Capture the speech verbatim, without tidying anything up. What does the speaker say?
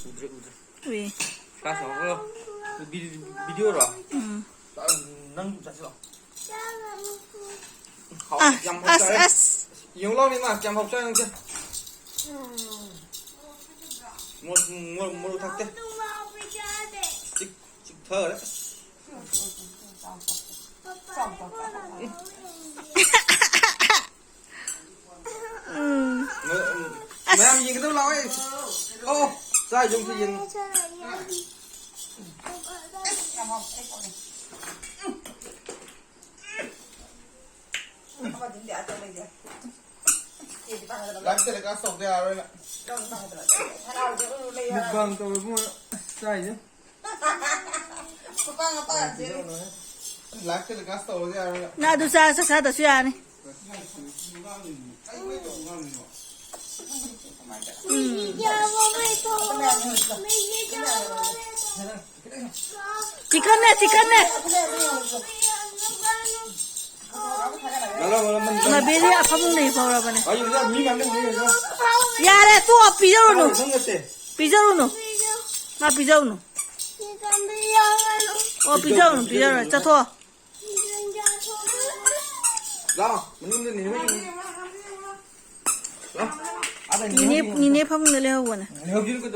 ꯎꯗ꯭ꯔꯦ, ꯎꯗ꯭ꯔꯦ꯫ ꯎꯏ꯫ ꯀ꯭ꯂꯥꯁ ꯂꯥꯛꯑꯣ꯫ ꯚꯤ-, ꯚꯤꯗꯤꯑꯣꯔꯣ? ꯎꯝ꯫ ꯆꯥ-, ꯅꯪ ꯆꯥꯁꯤꯜꯂꯣ꯫ ꯍꯥꯎ-, ꯑ, ꯌꯥꯝ ꯑꯁ, ꯍꯥꯎꯇꯔꯦ꯫ ꯑꯁ꯫ ꯌꯦꯡꯉꯨ ꯂꯥꯎꯅꯦ, ꯏꯃꯥ, ꯀꯌꯥꯝ ꯍꯥꯎ ꯆꯥꯏ ꯅꯪꯁꯦ꯫ ꯃꯣꯔꯣꯛ, ꯃꯣꯔꯣꯛ, ꯃꯣꯔꯣꯛ ꯊꯥꯛꯇꯦ꯫ ꯆꯤꯛ-, ꯆꯤꯛꯊꯔꯦ꯫ ꯎꯝ꯫ ꯃ-, ꯃꯌꯥꯝ ꯌꯦꯡꯒꯗꯕ ꯂꯥꯛꯑꯣ꯫ ꯑꯣ, ꯆꯥꯏꯁꯦ ꯑꯝꯇ ꯌꯦꯡꯉꯨ꯫ ꯂꯥꯏꯐ telecast ꯇꯧꯗ ꯌꯥꯔꯔꯣꯏ ꯅꯪ꯫ ꯃꯨꯛꯕꯥꯡ ꯇꯧꯔꯦ ꯏꯕꯨꯡꯉꯣ꯫ ꯑꯁ, ꯆꯥꯏꯁꯦ꯫ ꯂꯥꯏꯐ telecast ꯇꯧꯗ ꯌꯥꯔꯔꯣꯏ ꯅꯪ꯫ ꯅꯪ ꯑꯗꯨ ꯆꯥ-, ꯆꯥꯛ ꯆꯥꯗꯁꯨ ꯌꯥꯅꯤ꯫ ꯎꯝ꯫ ꯆꯤꯛꯀꯟꯅꯦ, ꯆꯤꯛꯀꯟꯅꯦ꯫ ꯃꯕꯦꯗꯤ ꯑꯐꯃꯨꯡꯗ ꯍꯤꯞꯍꯧꯔꯕꯅꯦ꯫ ꯌꯥꯔꯦ, ꯇꯣꯛꯑꯣ, ꯄꯤꯖꯔꯨꯅꯨ꯫ ꯄꯤꯖꯔꯨꯅꯨ꯫ ꯃꯥ ꯄꯤꯖꯔꯨꯅꯨ꯫ ꯑꯣ, ꯄꯤꯖꯔꯨꯅꯨ, ꯄꯤꯖꯔꯨꯅꯨ꯫ ꯆꯠꯊꯣꯛꯑꯣ꯫ ꯂꯥꯛꯑꯣ, ꯃꯅꯨꯡꯗ ꯅꯦꯅꯦ ꯍꯣꯏ ꯌꯦꯡꯉꯨ꯫ ꯂꯥꯛꯑꯣ꯫ ꯑꯥꯗ ꯅꯦꯅꯦ ꯅꯦꯅꯦ, ꯍꯣꯏ ꯌꯦꯡꯉꯨ꯫ ꯅꯦꯅꯦ ꯐꯃꯨꯡꯗ ꯂꯩꯍꯧꯕꯅꯦ꯫ ꯅꯦꯅꯦ ꯍꯣꯏ ꯀꯩꯗꯧꯔꯒꯦ?